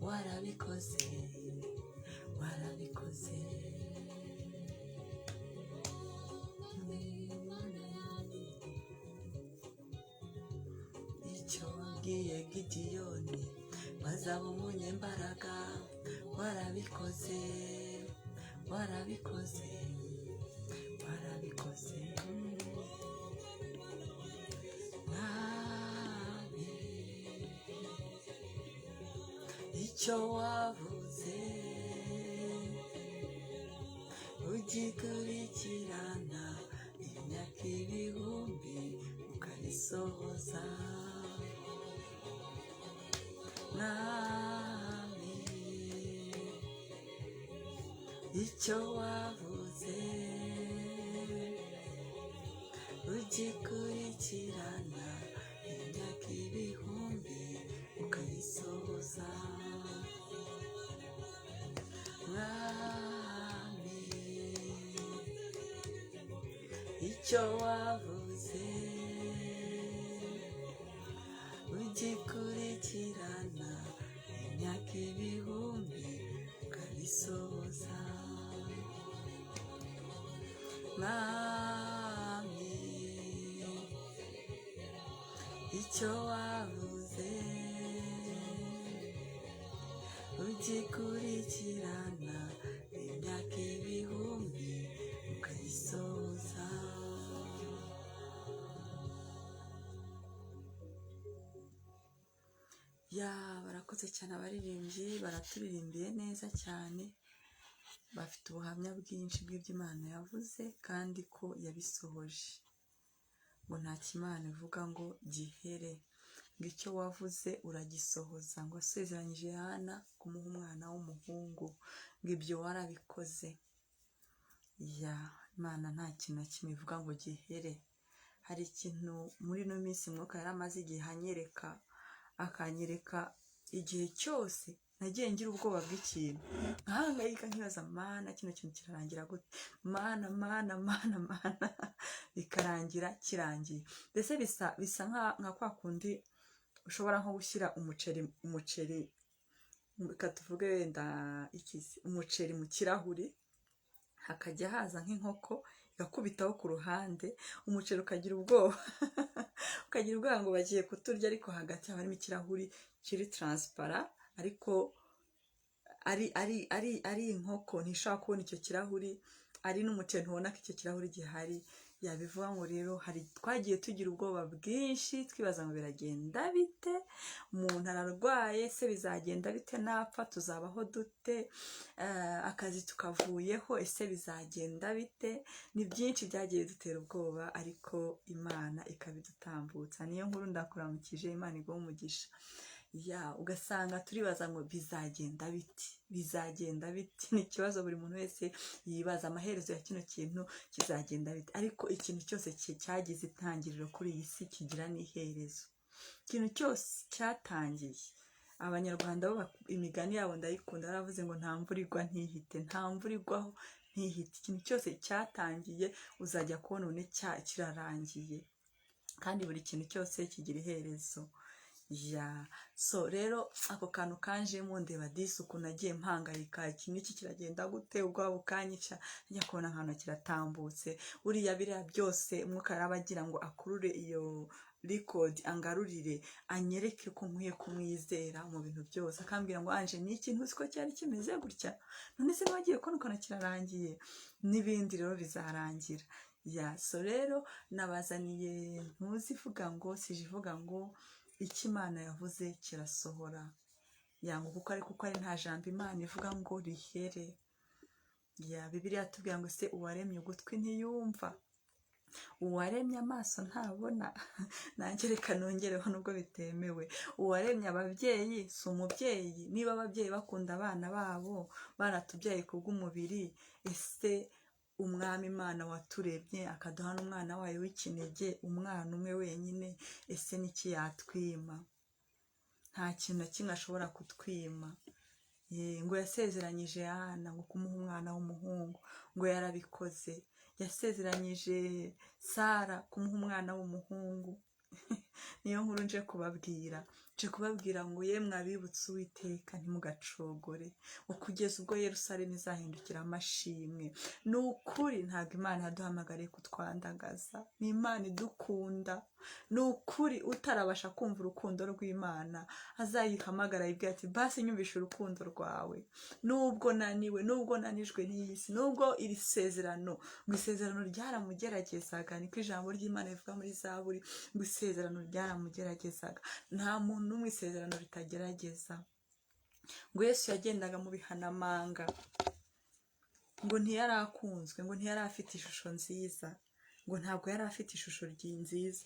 Warabikoze, warabikoze. Icyo wabwiye Gidiyoni, bazaba umunyembaraga, warabikoze, warabikoze, warabikoze. Mwami, icyo wavuze ugikurikirana imyaka ibihumbi ukabisohoza. Mwami, icyo wavuze ugikurikirana imyaka ibihumbi ukayisohoza. Mwami, icyo wavuze ugikurikirana imyaka ibihumbi ukabisohoza. Mwami, icyo wavuze ugikurikirana imyaka ibihumbi ukayisoza. Ya, barakoze cyane abaririmbyi, baraturirimbiye neza cyane, bafite ubuhamya bwinshi bw'ibyo Imana yavuze kandi ko yabisohoje. Ngo nta Imana ivuga ngo gihere, ngo icyo wavuze uragisohoza, ngo wasezeranyije Yohana kumuha umwana w'umuhungu, ngo ibyo warabikoze. Ya, Imana nta kintu na kimwe ivuga ngo gihere. Hari ikintu muri ino minsi Mwuka yari amaze igihe anyereka, akanyereka igihe cyose nagiye ngira ubwoba bw'ikintu, nkahangayika nkibaza Mana kino kintu kirarangira gute, Mana Mana Mana Mana, bikarangira kirangiye. Mbese bisa nka kwa kundi ushobora nko gushyira umuceri, reka tuvuge wenda iki se, umuceri mu kirahuri, hakajya haza nk'inkoko igakubitaho ku ruhande, umuceri ukagira ubwoba ukagira ubwoba ngo bagiye kuturya, ariko hagati haba harimo ikirahuri kiri taransipara, ariko ari inkoko ntishobora kubona icyo kirahuri, ari n'umuceri ntubona ko icyo kirahuri gihari. Yabivuga ngo rero hari twagiye tugira ubwoba bwinshi, twibaza ngo biragenda bite, umuntu ararwaye se bizagenda bite, napfa tuzabaho dute, akazi tukavuyeho ese bizagenda bite. Ni byinshi byagiye bidutera ubwoba, ariko Imana ikabidutambutsa. Niyo nkuru ndakuramukije, Imana iguhe umugisha. Ya, ugasanga turibaza ngo bizagenda biti, bizagenda biti, ni ikibazo buri muntu wese yibaza, amaherezo ya kino kintu kizagenda bite. Ariko ikintu cyose cyagize itangiriro kuri iyi si kigira n'iherezo. Ikintu cyose cyatangiye, Abanyarwanda bo imigani yabo ndayikunda, baravuze ngo nta mvura igwa ntihite, nta mvura igwaho ntihite. Ikintu cyose cyatangiye uzajya kubona ubone kirarangiye, kandi buri kintu cyose kigira iherezo. Ya, so rero ako kantu kanjemo ndeba disi ukuntu nagiye mpangayika, iki n'iki kiragenda gute, ubwoba bukanyica, njya kubona ahantu kiratambutse. Buriya biriya byose Umwuka yari agira ngo akurure iyo record, angarurire, anyereke ko nkwiye kumwizera mu bintu byose, akambwira ngo Anje ni ikintu uzi ko cyari kimeze gutya, none se wagiye kubona ukuntu kirarangiye, n'ibindi rero bizarangira. Ya, so rero nabazaniye ntuzi ivuga ngo sije ivuga ngo icyo Imana yavuze kirasohora. Ya, ngo kuko ari nta jambo Imana ivuga ngo rihere. Ya, Bibiliya yatubwira ngo se uwaremye ugutwi ntiyumva, uwaremye amaso ntabona, nanjye reka nongereho nubwo bitemewe, uwaremye ababyeyi si umubyeyi. Niba ababyeyi bakunda abana babo baratubyaye kubw'umubiri, ese Umwami Imana waturebye akaduha n'umwana wayo w'ikinege, umwana umwe wenyine, ese niki yatwima? Nta kintu na kimwe ashobora kutwima. Ngo yasezeranyije Yohana ngo kumuha umwana w'umuhungu, ngo yarabikoze. Yasezeranyije Sara kumuha umwana w'umuhungu. Niyo nkuru nje kubabwira. Nje kubabwira ngo yemwe abibutse Uwiteka ntimugacogore, ngo kugeza ubwo Yerusalemu izahindukira amashimwe. Ni ukuri ntabwo Imana yaduhamagariye kutwandagaza, ni Imana idukunda. Ni ukuri utarabasha kumva urukundo rw'Imana azayihamagara yibwira ati basi nyumvishe urukundo rwawe, nubwo naniwe, nubwo nanijwe n'iyi si, nubwo iri sezerano, ngo isezerano ryaramugeragezaga, niko ijambo ry'Imana rivuga muri Zaburi, ngo isezerano ryaramugeragezaga. Nta muntu n'umwe isezerano ritagerageza. Ngo Yesu yagendaga mu bihanamanga, ngo ntiyari akunzwe, ngo ntiyari afite ishusho nziza, ngo ntabwo yari afite ishusho nziza.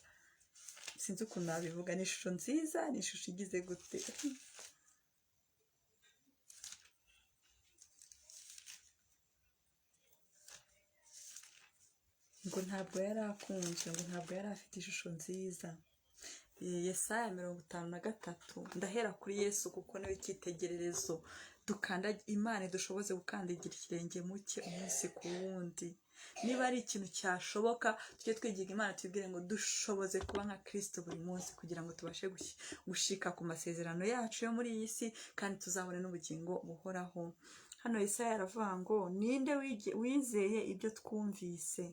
Sinzi ukuntu nabivuga, ni ishusho nziza, ni ishusho igize gute? Ngo ntabwo yari akunzwe, ngo ntabwo yari afite ishusho nziza. Yesaya 53, ndahera kuri Yesu kuko niwe cyitegererezo. Dukanda Imana idushoboze gukandagira ikirenge mu cye umunsi ku wundi. Niba ari ikintu cyashoboka, tujye twigira Imana tubwire ngo dushoboze kuba nka Kristo buri munsi, kugira ngo tubashe gushika ku masezerano yacu yo muri iyi si, kandi tuzabone n'ubugingo buhoraho. Hano Yesaya aravuga ngo ninde wizeye ibyo twumvise?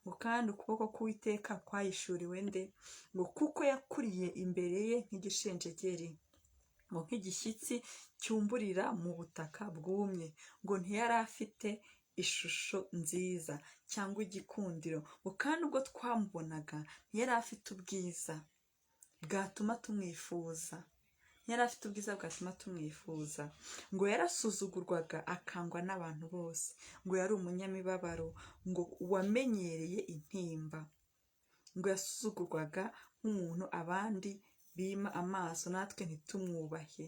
Ngo kandi ukuboko k'Uwiteka kwayishuriwe nde? Ngo kuko yakuriye imbere ye nk'igishenjegeri, ngo nk'igishyitsi cyumburira mu butaka bwumye, ngo ntiyari afite ishusho nziza cyangwa igikundiro, ngo kandi ubwo twamubonaga ntiyari afite ubwiza bwatuma tumwifuza. Ntiyari afite ubwiza bwatuma tumwifuza. Ngo yarasuzugurwaga akangwa n'abantu bose, ngo yari umunyamibabaro, ngo wamenyereye intimba, ngo yasuzugurwaga nk'umuntu abandi bima amaso, natwe ntitumwubahe.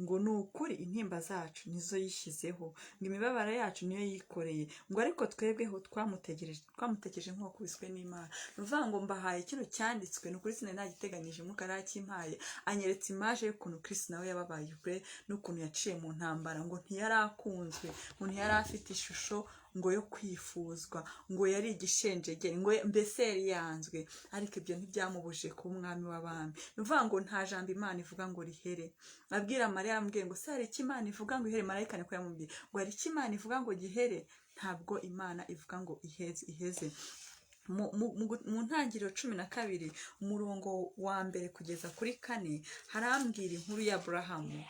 Ngo ni ukuri intimba zacu nizo yishyizeho, ngo imibabaro yacu niyo yikoreye, ngo ariko twebweho twamutegereje nk'uwakubiswe n'Imana. Ni ukuvuga ngo mbahaye kino cyanditswe, ni ukuri sinari nagiteganyije, Umwuka yarakimpaye, anyeretse imaje y'ukuntu Kristo nawe yababaye n'ukuntu yaciye mu ntambara, ngo ntiyari akunzwe, ngo ntiyari afite ishusho ngo yo kwifuzwa, ngo yari igishenjegeri, ngo mbese yari yanzwe, ariko ibyo ntibyamubujije kuba umwami w'abami. Ni ukuvuga ngo nta jambo Imana ivuga ngo rihere. Abwira Mariya aramubwiye ngo se hari icyo Imana ivuga ngo ihere? Marayika niko yamubwiye ngo hari icyo Imana ivuga ngo gihere? Ntabwo Imana ivuga ngo iheze. Mu ntangiriro 12 umurongo wa 1 kugeza kuri 4 harambwira inkuru ya Aburahamu.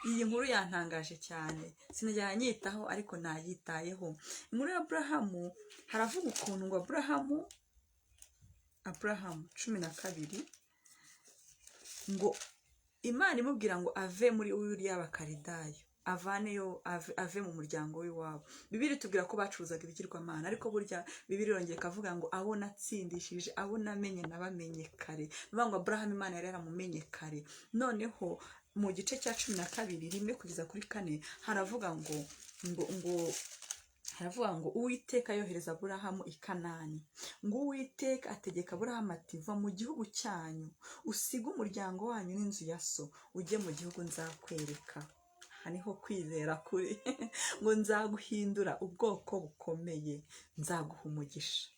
Iyi nkuru yantangaje cyane, sinajya nyitaho ariko nayitayeho. Inkuru ya Aburahamu haravuga ukuntu ngo Aburahamu 12 ngo Imana imubwira ngo ave muri Uri y'Abakaridayo, avaneyo, ave mu muryango w'iwabo. Bibiliya itubwira ko bacuruzaga ibigirwamana, ariko burya Bibiliya irongera ikavuga ngo abo natsindishije, abo namenye nabamenye kare. Ni ukuvuga ngo Aburahamu Imana yari yaramumenye kare. Noneho mu gice cya 12 1 kugeza kuri 4 haravuga ngo ngo haravuga ngo Uwiteka yohereza Aburahamu i Kanani. Ngo Uwiteka ategeka Aburahamu ati va mu gihugu cyanyu, usige umuryango wanyu n'inzu ya so, ujye mu gihugu nzakwereka. Aha niho kwizera kuri. Ngo nzaguhindura ubwoko bukomeye, nzaguha umugisha.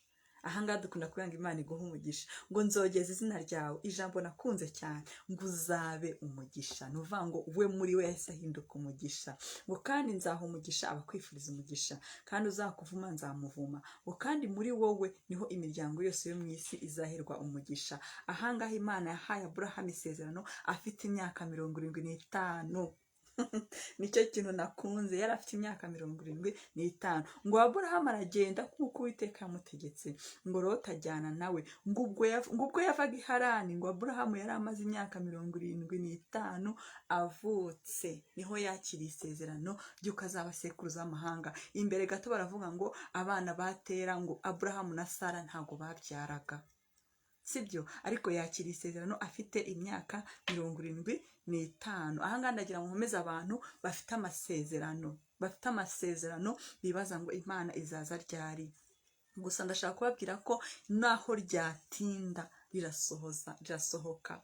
Aha ngaha dukunda kuvuga ngo Imana iguhe umugisha, ngo nzogeze izina ryawe. Ijambo nakunze cyane, ngo uzabe umugisha. Ni ukuvuga ngo we muri we yahise ahinduka umugisha. Ngo kandi nzaha umugisha abakwifuriza umugisha, kandi uzakuvuma nzamuvuma. Ngo kandi muri wowe niho imiryango yose yo mu isi izaherwa umugisha. Aha ngaha Imana yahaye Aburahamu isezerano afite imyaka 75. Nicyo kintu nakunze, yari afite imyaka 75. Ngo Aburahamu aragenda nk'uko Uwiteka yamutegetse, ngo Loti ajyana nawe. Ngo ubwo yavaga i Harani, ngo Aburahamu yari amaze imyaka 75 avutse. Niho yakiriye isezerano ry'uko azaba sekuruza w'amahanga. Imbere gato baravuga ngo abana batera, ngo Aburahamu na Sara ntabwo babyaraga, sibyo? Ariko yakiriye isezerano afite imyaka 75. Aha ngaha ndagira ngo nkomeze abantu bafite amasezerano, bafite amasezerano bibaza ngo Imana izaza ryari. Gusa ndashaka kubabwira ko naho ryatinda rirasohoza, rirasohoka.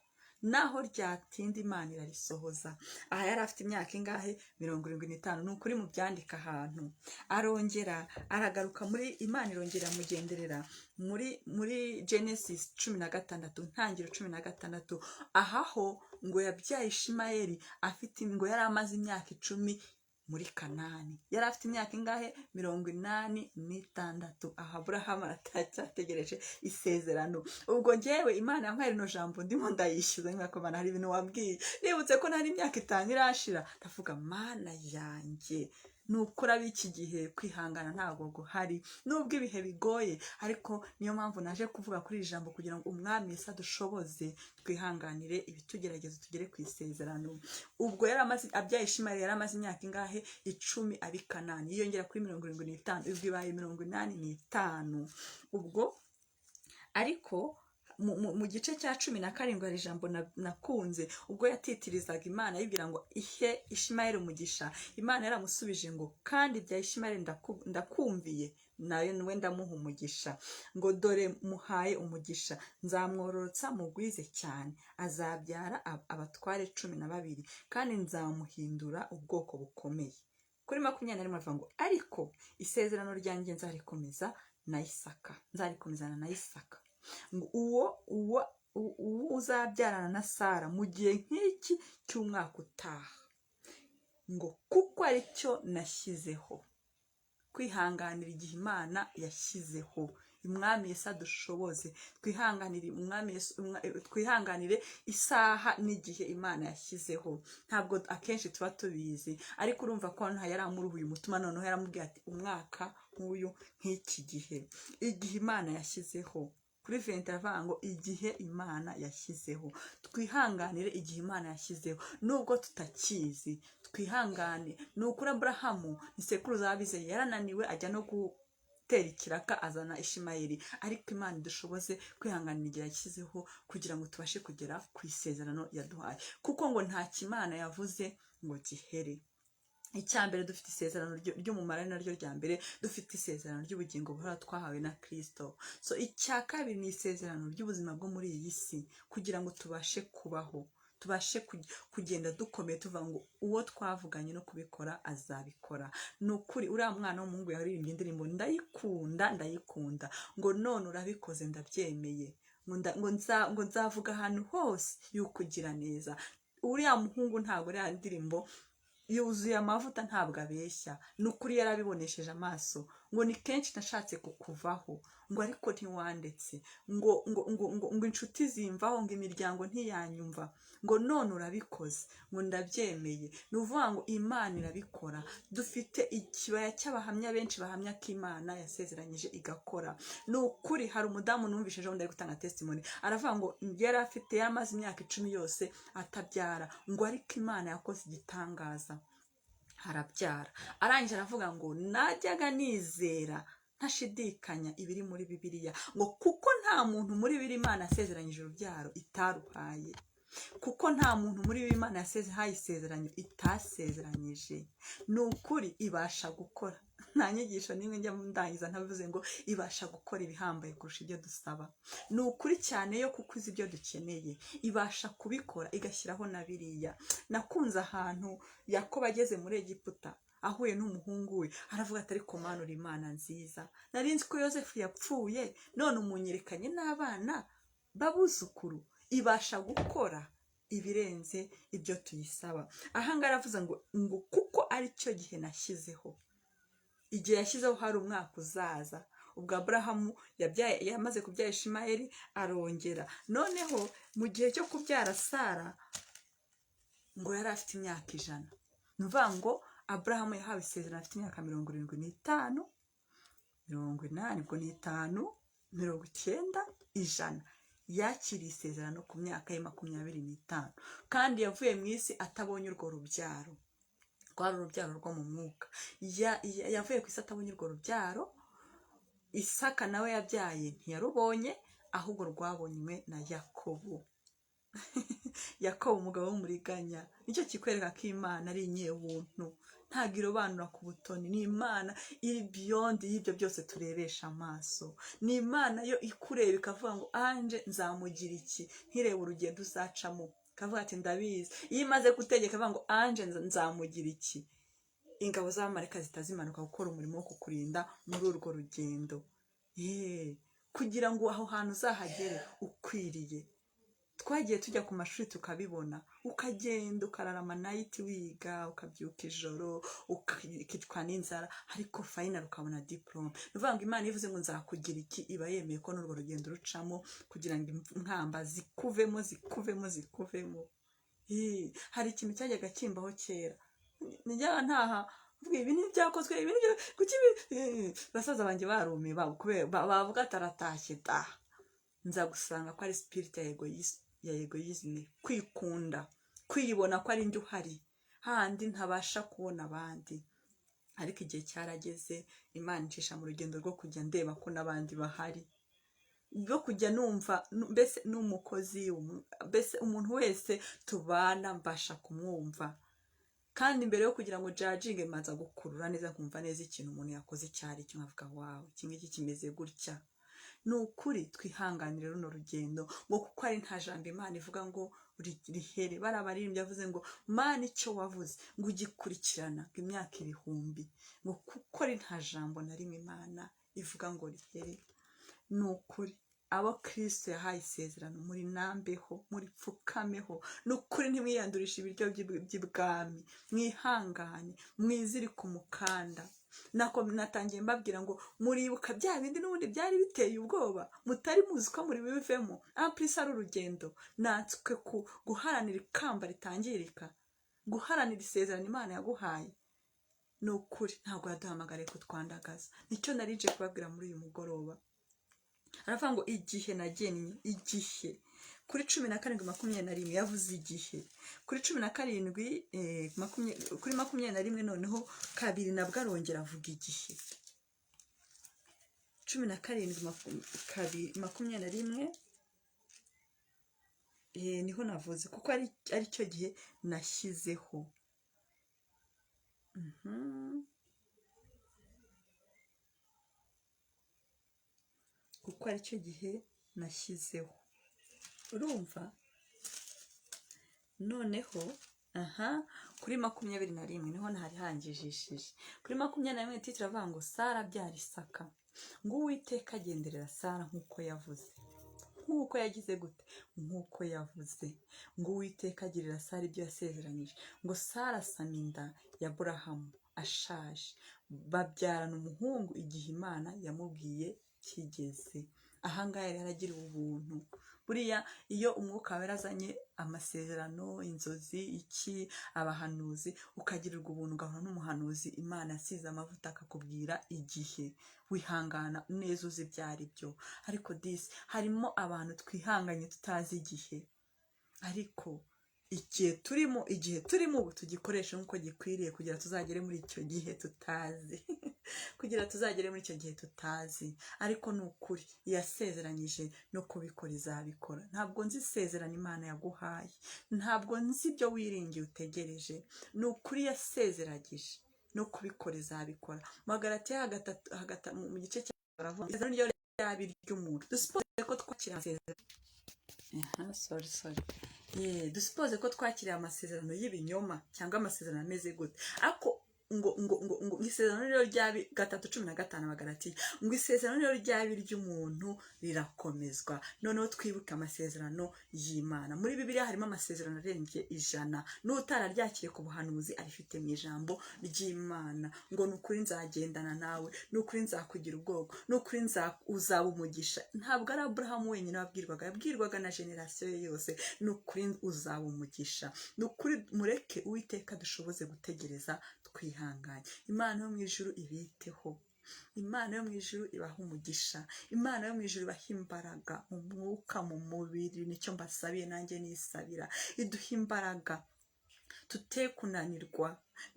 Naho ryatinda, Imana irarisohoza. Aha yari afite imyaka ingahe? 75. Ni ukuri mu byandika ahantu. Arongera aragaruka muri Imana, irongera amugenderera muri Genesis 16, Ntangiro 16. Aha ho ngo yabyaye Ishimayeli afite, ngo yari amaze imyaka 10 muri Kanani. Yari afite imyaka ingahe? 86. Aha Aburahamu aracyategereje isezerano. Ubwo ngewe Imana yampaye rino jambo, ndimo ndayishyuza nyuma ko Mana hari ibintu wabwiye, nibutse ko nari imyaka 5 irashira, ndavuga: "Mana yanjye." Ni ukuri, ab'iki gihe kwihangana ntabwo guhari, nubwo ibihe bigoye. Ariko niyo mpamvu naje kuvuga kuri iri jambo, kugira ngo Umwami Yesu adushoboze twihanganire ibitugerageza, tugere ku isezerano. Ubwo yari amaze abyaye Ishimayeli, yari amaze imyaka ingahe? 10 abi Kanani, yiyongera kuri 75, ubwo ibaye 85. Ubwo ariko mu gice cya 17 hari ijambo nakunze. Ubwo yatitirizaga Imana ayibwira ngo ihe Ishimayeli umugisha, Imana yaramusubije ngo: "Kandi ibya Ishimayeli ndakumviye, nayo niwe ndamuha umugisha." Ngo: "Dore muhaye umugisha, nzamwororotsa mugwize cyane, azabyara abatware 12, kandi nzamuhindura ubwoko bukomeye." Kuri 21 avuga ngo: "Ariko isezerano ryanjye nzarikomeza na Isaka, nzarikomezana na Isaka, ngo uwo uzabyarana na Sara mu gihe nk'iki cy'umwaka utaha," ngo kuko aricyo nashyizeho. Kwihanganira igihe Imana yashyizeho. Umwami Yesu adushoboze twihanganire, Umwami Yesu, twihanganire isaha n'igihe Imana yashyizeho. Ntabwo akenshi tuba tubizi, ariko urumva ko hano yari amuruhuye umutima. Noneho yaramubwiye ati: "Umwaka nk'uyu, nk'iki gihe, igihe Imana yashyizeho." Kuri 20 aravuga ngo: "Igihe Imana yashyizeho." Twihanganire igihe Imana yashyizeho, nubwo tutakizi, twihangane. Ni ukuri, Aburahamu ni sekuruza w'abizeye, yarananiwe, ajya no gutera ikiraka azana Ishimayeli. Ariko Imana idushoboze kwihanganira igihe yashyizeho, kugira ngo tubashe kugera ku isezerano yaduhaye, kuko ngo nta Imana yavuze ngo gihere. Icya mbere, dufite isezerano ry'umumaro, ari naryo rya mbere. Dufite isezerano ry'ubugingo buhora twahawe na Kirisito. So icya kabiri ni isezerano ry'ubuzima bwo muri iyi si, kugira ngo tubashe kubaho, tubashe kugenda dukomeye, tuvuga ngo: "Uwo twavuganye no kubikora azabikora." Ni ukuri, uriya mwana w'umuhungu yaririmbye indirimbo, ndayikunda, ndayikunda, ngo: "None urabikoze ndabyemeye," ngo nzavuga ahantu hose yuko ugira neza. Uriya muhungu, ntabwo uriya ndirimbo yuzuye amavuta, ntabwo abeshya. Ni ukuri, yarabibonesheje amaso, ngo: "Ni kenshi nashatse kukuvaho," ngo "ariko ntiwandetse," ngo "inshuti zimvaho," ngo "imiryango ntiyanyumva," ngo "none urabikoze," ngo "ndabyemeye." Ni ukuvuga ngo Imana irabikora. Dufite ikibaya cy'abahamya benshi bahamya ko Imana yasezeranyije igakora. Ni ukuri, hari umudamu numvise ejo bundi ari gutanga testimony, aravuga ngo yari afite, yari amaze imyaka 10 yose atabyara, ngo ariko Imana yakoze igitangaza arabyara. Arangije aravuga ngo: "Najyaga nizera ntashidikanya ibiri muri Bibiliya," ngo "kuko nta muntu muri Bibiliya Imana yasezeranyije urubyaro itaruhaye, kuko nta muntu muri Bibiliya Imana yahaye isezerano itasezeranyije." Ni ukuri, ibasha gukora. Nta nyigisho n'imwe njya ndangiza ntavuze ngo ibasha gukora ibihambaye kurusha ibyo dusaba. Ni ukuri cyane yo, kuko izi ibyo dukeneye, ibasha kubikora, igashyiraho na biriya. Nakunze ahantu Yakobo ageze muri Egiputa, ahuye n'umuhungu we, aravuga ati: "Ariko Mana, uri Imana nziza. Nari nzi ko Yosefu yapfuye, none umunyerekanye n'abana b'abuzukuru." Ibasha gukora ibirenze ibyo tuyisaba. Ahangaha aravuze ngo kuko ari cyo gihe nashyizeho. Igihe yashyizeho hari umwaka uzaza. Ubwo Aburahamu yabyaye, yamaze kubyara Ishimayeli, arongera noneho mu gihe cyo kubyara Sara, ngo yari afite imyaka 100. Ni ukuvuga ngo Aburahamu yahawe isezerano afite imyaka 75, 80, ubwo ni itanu, 90, 100. Yakiriye isezerano ku myaka ye 25, kandi yavuye mu isi atabonye urwo rubyaro. Rwari urubyaro rwo mu mwuka. Yavuye ku isi atabonye urwo rubyaro. Isaka nawe yabyaye ntiyarubonye, ahubwo rwabonywe na Yakobo. Yakobo, umugabo w'umuriganya. Nicyo kikwereka ko Imana ari inyebuntu. Ntabwo irobanura ku butoni. Ni Imana iri beyond y'ibyo byose turebesha amaso. Ni Imana yo ikureba ikavuga ngo: "Anje nzamugira iki?" Ntirebe urugendo uzacamo, ikavuga ati: "Ndabizi." Iyo imaze gutegeka ivuga ngo: "Anje nzamugira iki?" Ingabo z'abamarayika zihita zimanuka gukora umurimo wo kukurinda muri urwo rugendo. Yeee, kugira ngo aho hantu uzahagere ukwiriye. Twagiye tujya ku mashuri tukabibona, ukagenda ukarara ama night wiga, ukabyuka ijoro, ukicwa n'inzara, ariko final ukabona diporome. Ni ukuvuga ngo Imana ivuze ngo: "Nzakugira iki?" iba yemeye ko n'urwo rugendo rucamo kugira ngo inkamba zikuvemo, zikuvemo, zikuvemo. Hari ikintu cyajyaga kimbaho kera, njyaga ntaha mvuga: "Ibi ntibyakozwe, ibi nibyo, kuki ibi?" Basaza banjye barumiye, bavuga ati: "Aratashye da." Nza gusanga ko ari spirit ya égoïsme, kwikunda, kwiyibona ko ari njye uhari handi ntabasha kubona abandi. Ariko igihe cyarageze, Imana incisha mu rugendo rwo kujya ndeba ko n'abandi bahari, rwo kujya numva mbese n'umukozi, mbese umuntu wese tubana mbasha kumwumva. Kandi mbere yo kugira ngo judginge, mbanza gukurura neza, nkumva neza ikintu umuntu yakoze icyo ari cyo, nkavuga: "Wow, iki ngiki kimeze gutya." Ni ukuri, twihanganire runo rugendo, ngo kuko ari nta jambo Imana ivuga ngo rihere. Bariya baririmbyi yavuze ngo: "Mana, icyo wavuze ngo ugikurikirana ngo imyaka ibihumbi," ngo kuko ari nta jambo na rimwe Imana ivuga ngo rihere. Ni ukuri, abo Kirisito yahaye isezerano, muri nambeho, muri pfukameho. Ni ukuri, ntimwiyandurishe ibiryo by'ibwami. Mwihangane, mwizirike umukanda. Nako natangiye mbabwira ngo muribuka bya bindi n'ubundi byari biteye ubwoba, mutari muzi ko muri bivemo. En plus ari urugendo, natwe ku guharanira ikamba ritangirika, guharanira isezerano Imana yaguhaye. Ni ukuri, ntabwo yaduhamagariye kutwandagaza. Nicyo nari nje kubabwira muri uyu mugoroba. Aravuga ngo: "Igihe nagennye." Igihe kuri 17:21 yavuze igihe. Kuri 17, kuri 21 noneho kabiri nabwo arongera avuga igihe. 17 kabiri 21, niho navuze kuko ari cyo gihe nashyizeho. Kuko ari cyo gihe nashyizeho. Urumva noneho aha kuri 21 niho ntari hangijishije. Kuri 21 titre avuga ngo: "Sara abyara Isaka." Ngo: "Uwiteka agenderera Sara nk'uko yavuze." Nk'uko yagize gute? Nk'uko yavuze. Ngo: "Uwiteka agirira Sara ibyo yasezeranyije." Ngo: "Sara asama inda ya Burahamu ashaje, babyarana umuhungu igihe Imana yamubwiye kigeze." Ahangaha yari yaragiriwe ubuntu. Buriya iyo Umwuka Wera azanye amasezerano, inzozi, iki, abahanuzi, ukagirirwa ubuntu, ugahura n'umuhanuzi Imana yasize amavuta, akakubwira igihe, wihangana neza uzi ibyo ari byo. Ariko disi harimo abantu twihanganye tutazi igihe. Ariko igihe turimo ubu, tugikoreshe nk'uko gikwiriye, kugira tuzagere muri icyo gihe tutazi, kugira tuzagere muri icyo gihe tutazi. Ariko ni ukuri, yasezeranyije no kubikora izabikora. Ntabwo nzi isezerano Imana yaguhaye, ntabwo nzi ibyo wiringiye utegereje. Ni ukuri, yasezeragije no kubikora izabikora. Mu Bagalatiya gatatu mu gice cya baravuga isezerano ryo ryaba iry'umuntu. Dusuppose ko twakira amasezerano. Aha, sorry, sorry. Yeah, dusuppose ko twakiriye amasezerano y'ibinyoma cyangwa amasezerano ameze gute, ariko ngo isezerano rero ryabi 3:15 Abagalatiya, ngo isezerano rero ryaba iry'umuntu rirakomezwa. Noneho twibuke amasezerano y'Imana. Muri Bibiliya harimo amasezerano arenze 100. N'utararyakiriye ku buhanuzi arifite mu ijambo ry'Imana, ngo: "Ni ukuri nzagendana nawe, ni ukuri nzakugira ubwoko, ni ukuri uzaba umugisha." Ntabwo ari Aburahamu wenyine wabwirwaga, yabwirwaga na génération ye yose: "Ni ukuri uzaba umugisha." Ni ukuri, mureke Uwiteka dushoboze gutegereza twihanganye. Imana yo mu ijuru ibiteho, Imana yo mu ijuru ibaha umugisha, Imana yo mu ijuru ibaha imbaraga mu mwuka, mu mubiri. Nicyo mbasabiye nanjye nisabira: iduha imbaraga tute kunanirwa.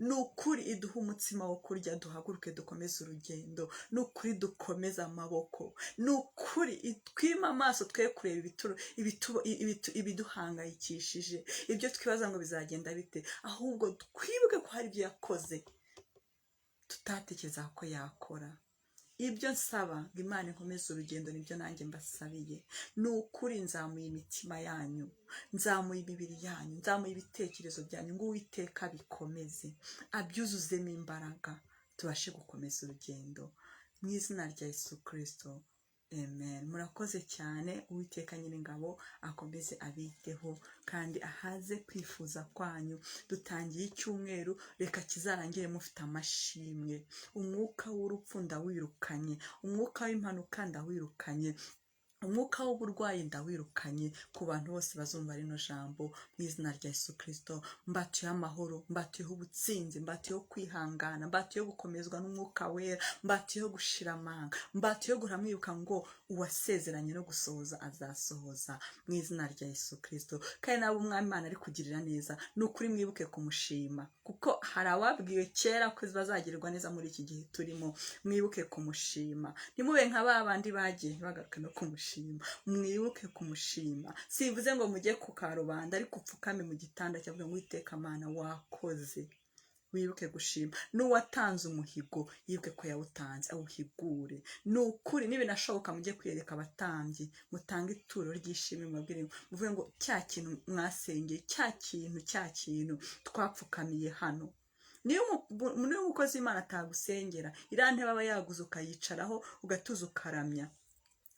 Ni ukuri, iduha umutsima wo kurya, duhaguruke dukomeze urugendo. Ni ukuri, dukomeze amaboko. Ni ukuri, itwime amaso twe kureba ibiduhangayikishije, ibyo twibaza ngo bizagenda bite, ahubwo twibuke ko hari ibyo yakoze. Tutatekereza ko yakora. Ibyo nsaba ngo Imana inkomeze urugendo, nibyo nanjye mbasabiye. Ni ukuri, nzamuye imitima yanyu, nzamuye imibiri yanyu, nzamuye ibitekerezo byanyu, ngo Uwiteka bikomeze, abyuzuzemo imbaraga, tubashe gukomeza urugendo mu izina rya Yesu Kirisito, amen. Murakoze cyane. Uwiteka Nyiringabo akomeze abiteho kandi ahaze kwifuza kwanyu. Dutangiye icyumweru, reka kizarangire mufite amashimwe. Umwuka w'urupfu ndawirukanye, umwuka w'impanuka ndawirukanye, umwuka w'uburwayi ndawirukanye ku bantu bose bazumva rino jambo mu izina rya Yesu Kirisito. Mbatuyeho amahoro, mbatuyeho ubutsinzi, mbatuyeho kwihangana, mbatuyeho gukomezwa n'Umwuka Wera, mbatuyeho gushira amanga, mbatuyeho guhora mwibuka ngo uwasezeranye no gusohoza azasohoza mu izina rya Yesu Kirisito. Kandi nabo Umwami Imana ari kugirira neza, ni ukuri mwibuke kumushima, kuko hari ababwiwe kera ko bazagirirwa neza muri iki gihe turimo. Mwibuke kumushima, ntimube nka ba bandi bagiye ntibagaruke no kumushima. Mwibuke kumushima. Sivuze ngo mujye ku karubanda, ariko upfukame mu gitanda cyavuga ngo: "Uwiteka Mana, wakoze." Wibuke gushima. N'uwatanze umuhigo yibuke ko yawutanze, awuhigure. Ni ukuri, nibinashoboka mujye kwiyereka abatambyi, mutange ituro ry'ishimwe, mubabwire, muvuge ngo: "Cya kintu mwasengeye, cya kintu, cya kintu twapfukamiye hano." Niyo umukozi w'Imana atagusengera, iriya ntebe aba yaguze ukayicaraho, ugatuza, ukaramya,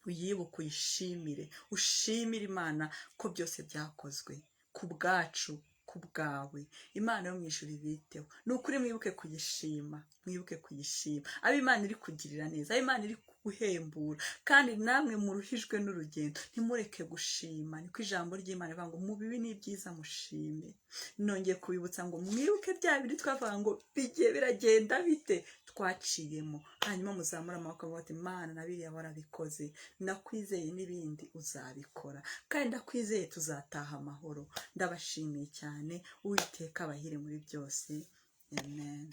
uyibuke, uyishimire, ushimire Imana ko byose byakozwe ku bwacu, ku bwawe. Imana yo mu ijuru ibiteho. Ni ukuri, mwibuke kuyishima, mwibuke kuyishima, abo Imana iri kugirira neza, abo Imana iri guhembura. Kandi namwe muruhijwe n'urugendo, ntimureke gushima. Niko ijambo ry'Imana rivuga ngo: "Mu bibi n'ibyiza mushime." Nongeye kubibutsa ngo mwibuke bya bindi twavuga ngo bigiye biragenda bite, twaciyemo, hanyuma muzamure amaboko muti: "Imana, na biriya warabikoze, ndakwizeye, n'ibindi uzabikora, kandi ndakwizeye tuzataha amahoro." Ndabashimiye cyane. Uwiteka abahire muri byose, amen.